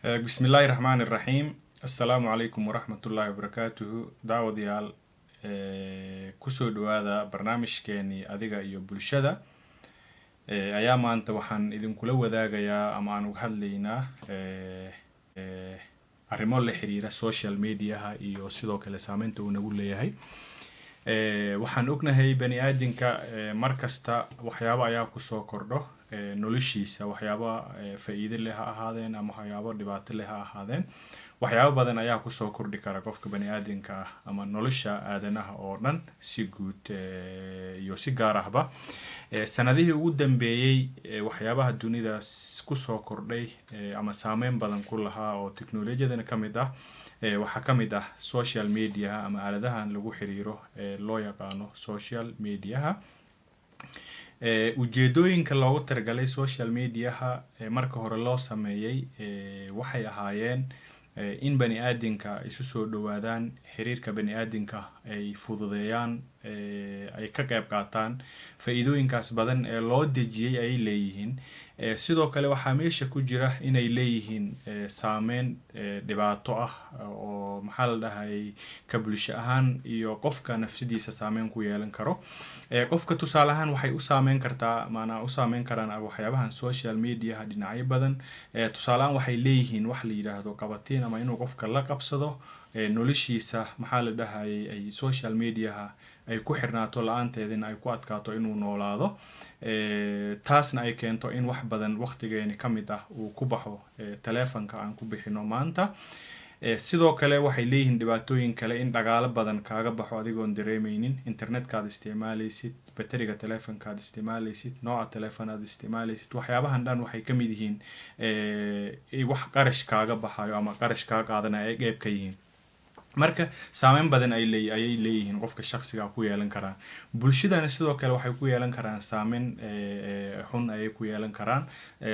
Bismillaahi raxmaani raxiim. Assalaamu calaykum waraxmatullaahi wabarakaatuhu. Daawadayaal, kusoo dhawaada barnaamijkeenii Adiga iyo Bulshada. Ayaa maanta waxaan idinkula wadaagayaa ama aan uga hadlaynaa arrimo la xiriira social mediaha iyo sidoo kale saameynta uu nagu leeyahay. Waxaan ognahay bani aadinka mar kasta waxyaabo ayaa kusoo kordho noloshiisa, waxyaabo faa'iido leh ha ahaadeen ama waxyaabo dhibaato leh ha ahaadeen. Waxyaabo badan ayaa kusoo kordhi kara qofka bani aadinka ah ama nolosha aadanaha oo dhan si guud iyo si gaar ahba. Sanadihii ugu dambeeyey, waxyaabaha dunida kusoo kordhay ama saameyn badan ku lahaa oo teknolojiyadana ka mid ah, waxaa ka mid ah social mediaha ama aaladahan lagu xiriiro ee loo yaqaano social mediaha. Ujeedooyinka loogu talagalay social mediaha marka hore loo sameeyey waxay ahaayeen in bani aadinka isu soo dhawaadaan, xiriirka bani aadinka ay fududeeyaan, ay ka qeyb qaataan. Faa'iidooyinkaas badan ee loo dejiyey ay leeyihiin. Sidoo kale waxaa meesha ku jira inay leeyihiin saameyn dhibaato ah oo, maxaa la dhahay, ka bulsho ahaan iyo qofka nafsadiisa saameyn ku yeelan karo. Qofka tusaale ahaan waxay u saameyn kartaa, maanaa u saameyn karaan waxyaabahan social mediaha dhinacyo badan. Tusaale ahaan waxay leeyihiin wax la yidhaahdo qabatiin ama inuu qofka la qabsado noloshiisa, maxaa la dhahayay, ay social mediaha ay ku xirnaato, la-aanteedina ay ku adkaato inuu noolaado. Taasna ay keento in wax badan waqtigeeni ka mid ah uu ku baxo telefonka aan ku bixino maanta. Sidoo kale waxay leeyihiin dhibaatooyin kale, in dhaqaalo badan kaaga baxo adigoon dareemeynin internetkaad isticmaaleysid, bateriga telefonkaad isticmaaleysid, nooca telefon aad isticmaaleysid. Waxyaabahan dhan waxay ka mid yihiin wax qarash kaaga baxayo ama qarash kaa qaadanaya ay qeyb ka yihiin. Marka saameyn badan ay lee ayay leeyihiin, qofka shaksiga ku yeelan karaan. Bulshadana sidoo kale waxay ku yeelan karaan saameyn xun ayay ku yeelan karaan,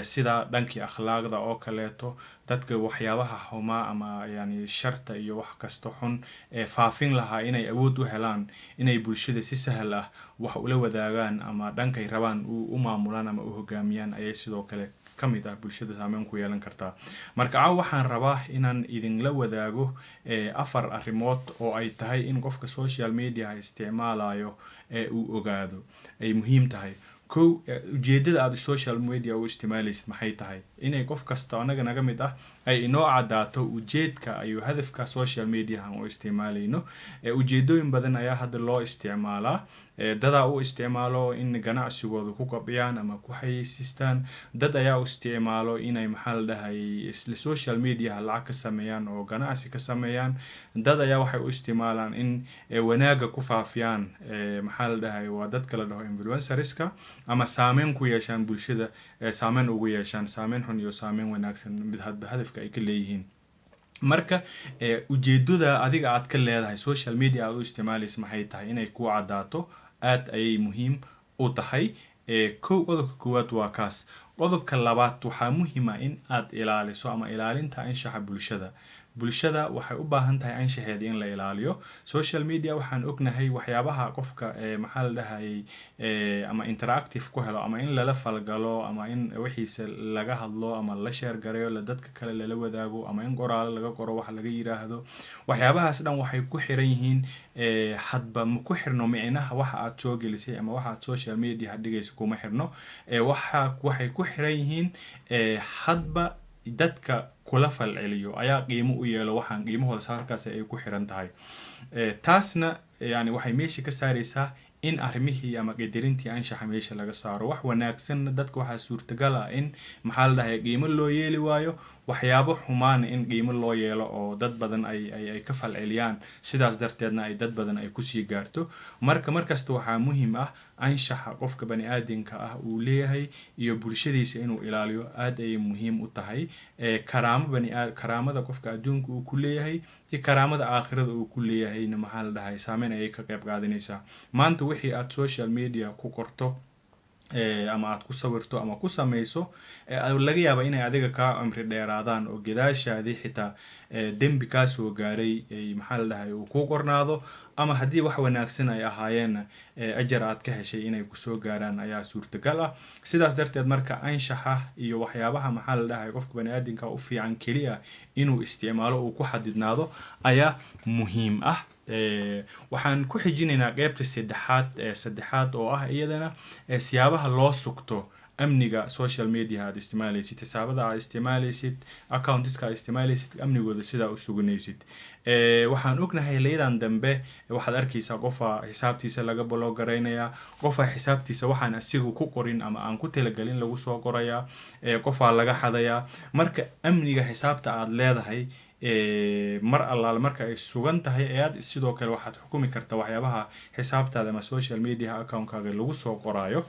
sida dhankii akhlaaqda oo kaleeto. Dadka waxyaabaha xumaa ama yani sharta iyo wax kasta xun ee faafin lahaa inay awood u helaan inay bulshada si sahal ah wax ula wadaagaan ama dhankay rabaan u maamulaan ama u hogaamiyaan ayay sidoo kale ka mid ah bulshada saameyn ku yeelan kartaa. Marka caaw waxaan rabaa inaan idinla wadaago afar arrimood oo ay tahay in qofka social media isticmaalayo ee uu ogaado, ay muhiim tahay. Kow, ujeedada aad social media u isticmaaleysid maxay tahay? Inay qof kasta anaga naga mid ah ay inoo cadaato ujeedka iyo hadafka social media aan u isticmaaleyno. Ujeedooyin badan ayaa hadda loo isticmaalaa. Dadaa u isticmaalo in ganacsigooda ku kobciyaan ama ku xayeysiistaan. Dad ayaa u isticmaalo inay, maxaa la dhahay, isla social media lacag ka sameeyaan oo ganacsi ka sameeyaan. Dad ayaa waxay u isticmaalaan in wanaaga ku faafiyaan, maxaa la dhahay, waa dadka la dhaho influencerska, ama saameyn ku yeeshaan bulshada, saameyn ugu yeeshaan, saameyn xun iyo saameyn wanaagsan mid hadba hadafka ay ka leeyihiin. Marka ujeedada adiga aad ka leedahay social media aad u isticmaaleysa maxay tahay, inay ku cadaato aad ayay muhiim u tahay. Kow, qodobka koowaad waa kaas. Qodobka labaad, waxaa muhiima in aad ilaaliso ama ilaalinta anshaxa bulshada. Bulshada waxay u baahan tahay anshaxeeda in la ilaaliyo. Social media waxaan ognahay waxyaabaha qofka maxaa la dhahayay, ama interactive ku helo ama in lala falgalo ama in wixiisa laga hadlo ama la share gareeyo, la dadka kale lala wadaago, ama in qoraalo laga qoro, wax laga yiraahdo. Waxyaabahaas dhan waxay ku xiran yihiin hadba ma ku xirno micnaha waxa aad soo gelisay ama waxa aad social media dhigayso kuma xirno. Waxa waxay ku xiran yihiin hadba dadka kula falceliyo ayaa qiimo u yeelo. Waxaan qiimahooda halkaas ay ku xiran tahay. Taasna yani waxay meesha ka saareysaa in arrimihii ama qadarintii anshaxa meesha laga saaro. Wax wanaagsanna dadka waxaa suurtagal ah in, maxaa la dhahay, qiimo loo yeeli waayo, waxyaabo xumaana in qiimo loo yeelo oo dad badan ay ka falceliyaan, sidaas darteedna ay dad badan ay kusii gaarto. Marka markasta waxaa muhiim ah anshaxa qofka bani aadamka ah uu leeyahay iyo bulshadiisa inuu ilaaliyo, aad ayay muhiim u tahay. Karaamo bani karaamada qofka adduunka uu ku leeyahay iyo karaamada aakhirada uu ku leeyahayna, maxaa la dhahay, saameyn ayay ka qayb qaadanaysaa. Maanta wixii aad social media ku qorto Ama aad ku sawirto ama ku samayso, laga yaaba inay adiga kaa cumri dheeraadaan oo gadaashaadii xitaa dembi kaa soo gaaray ay, maxaa la dhahay, uu kuu qornaado, ama haddii wax wanaagsan ay ahaayeenna ajar aad ka heshay inay kusoo gaaraan ayaa suurtagal ah. Sidaas darteed marka anshaxa iyo waxyaabaha, maxaa la dhahay, qofka baniaadamka u fiican keliya inuu isticmaalo, uu ku xadidnaado ayaa muhiim ah. Waxaan ku xijinaynaa qeybta saddexaad ee saddexaad oo ah iyadana siyaabaha loo sugto amniga social media aad isticmaalaysid, xisaabada aad isticmaalaysid, accounts-ka aad isticmaalaysid, amnigooda sidaa u suganaysid. Waxaan ognahay xiliyadan dambe waxaad arkaysaa qofa xisaabtiisa laga block garaynayaa, qofa xisaabtiisa waxaan asigu ku qorin ama aan ku talagelin lagu soo qorayaa, qofaa laga xadayaa. Marka amniga xisaabta aad leedahay mar allaale marka ay sugan tahay ayaad sidoo kale waxaad xukumi kartaa waxyaabaha xisaabtaada ama social media account-kaaga lagu soo qoraayo.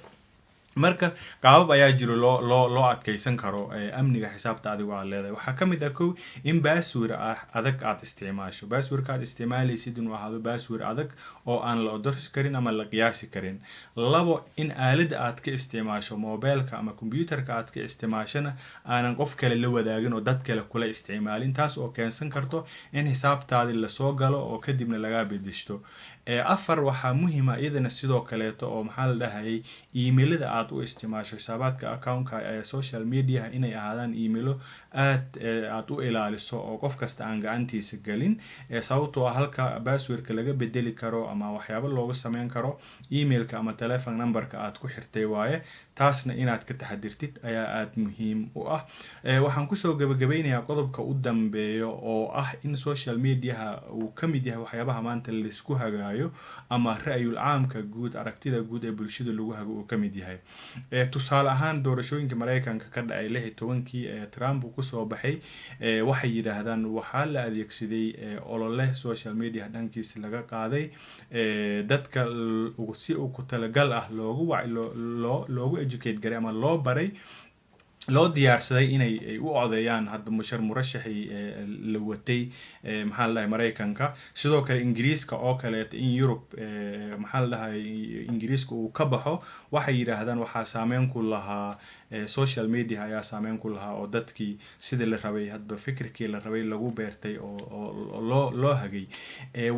Marka qaabab ayaa jiro loo adkeysan karo amniga xisaabta adigo aad leedahay. Waxaa ka mid ah, kow, in password ah adag aad isticmaasho. Password-ka aad isticmaalaysid inuu ahaado password adag oo aan la odorsi karin ama la qiyaasi karin. Labo, in aalada aad ka isticmaasho, mobileka ama computerka aad ka isticmaashana, aanan qof kale la wadaagin oo dad kale kula isticmaalin, taas oo keensan karto in xisaabtaadi lasoo galo oo kadibna lagaa bedeshto. Afar, waxaa muhiima iyadana sidoo kaleeto oo, maxaa la dhahayay, emailada aad u isticmaasho xisaabaadka accountka ee social mediaha inay ahaadaan emailo aad aad u ilaaliso oo qof kasta aan gacantiisa gelin, sababtoo ah halka passwordka laga bedeli karo ama waxyaabo looga sameyn karo emailka ama telephone numberka aad ku xirtay waaye. Taasna inaad ka taxadirtid ayaa aada muhiim u ah. Waxaan kusoo gabagabeynayaa qodobka u dambeeyo oo ah in social mediaha uu ka mid yahay waxyaabaha maanta laisku hagaayo ama ra'yul caamka guud, aragtida guud ee bulshada lagu hago uu ka mid yahay. Tusaale ahaan, doorashooyinka Mareykanka ka dhacay 16-kii ee Trump kusoo baxay, waxay yidhaahdaan waxaa la adeegsaday olole social media dhankiisa laga qaaday, dadka si uu ku talagal ah loogu wac loo loogu educate garay ama loo baray, loo diyaarsaday inay ay u codeeyaan hadda murashaxii la watay, maxaa la dhahay, Mareykanka. Sidoo kale Ingiriiska oo kaleeto, in Yurub, maxaa la dhahay, Ingiriiska uu ka baxo, waxay yidhaahdaan waxaa saameyn ku lahaa social media ayaa saameyn ku lahaa, oo dadkii sidii la rabay hadba fikirkii la rabay lagu beertay oo loo hagay.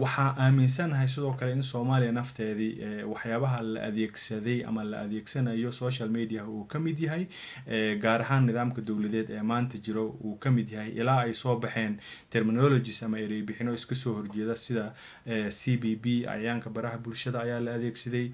Waxaa aaminsanahay sidoo kale in Soomaaliya nafteedii waxyaabaha la adeegsaday ama la adeegsanayo social media uu ka mid yahay, gaar ahaan nidaamka dowladeed ee maanta jiro uu ka mid yahay, ilaa ay soo baxeen terminologies ama erey bixino iska soo horjeeda sida CBB, cayaanka baraha bulshada ayaa la adeegsaday,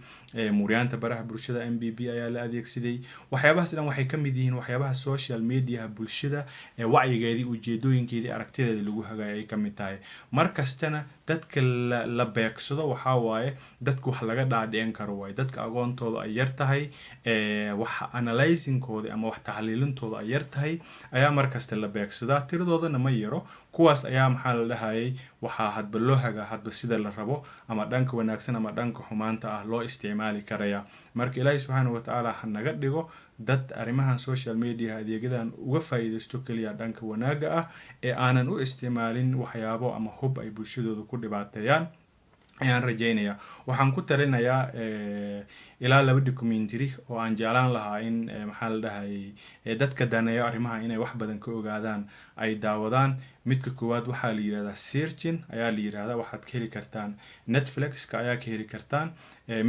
muryaanta baraha bulshada MBB ayaa la adeegsaday. Waxyaabahaas dhan waxay ka mid yihiin waxyaabaha social mediaha bulshada ee wacyigeedii, ujeedooyinkeedii, aragtideedii lagu hagayo ay ka mid tahay. Mar kastana dadka la beegsado waxaa waaye dadka wax laga dhaadhicin karo waaye, dadka aqoontooda ay yar tahay, wax analyzingkooda ama wax taxliilintooda ay yar tahay ayaa markasta la beegsadaa. Tiradoodana ma yaro. Kuwaas ayaa, maxaa la dhahayay, waxaa hadba loo hagaa hadba sida la rabo, ama dhanka wanaagsan ama dhanka xumaanta ah loo isticmaali karaya. Marka Ilaahay subxaanahu watacaala ha naga dhigo dad arrimahan social media adeegyadan uga faa'iidaysto keliya dhanka wanaagga ah ee aanan u isticmaalin waxyaabo ama hub ay bulshadooda ku dhibaateeyaan ayaan rajaynayaa. Waxaan ku talinayaa ilaa laba documentary oo aan jeclaan lahaa in, maxaa la dhahayay, dadka daneeyo arrimaha inay wax badan ka ogaadaan ay daawadaan. Midka koowaad waxaa la yidhahdaa Searching ayaa la yidhahdaa. Waxaad ka heli kartaan Netflix-ka ayaa ka heli kartaan.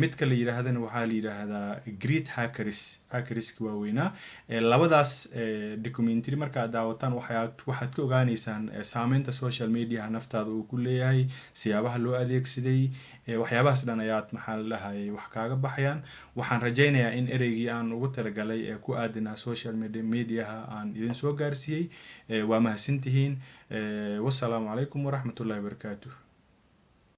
Midka la yidhaahdana waxaa la yidhaahdaa Great Hackers, hackerska waaweynaa. Labadaas documentary markaad daawataan waxaad ka ogaaneysaan saameynta social media naftaada uu ku leeyahay, siyaabaha loo adeegsaday, waxyaabahaas dhan ayaad, maxaa la dhahayay, wax kaaga baxayaan. Waxaan rajaynayaa in ereygii aan ugu talagalay ee ku aadanaa social mediaha aan idin soo gaarsiiyey. Waa mahadsantihiin. Wasalaamu calaykum waraxmatullahi wabarakaatuh.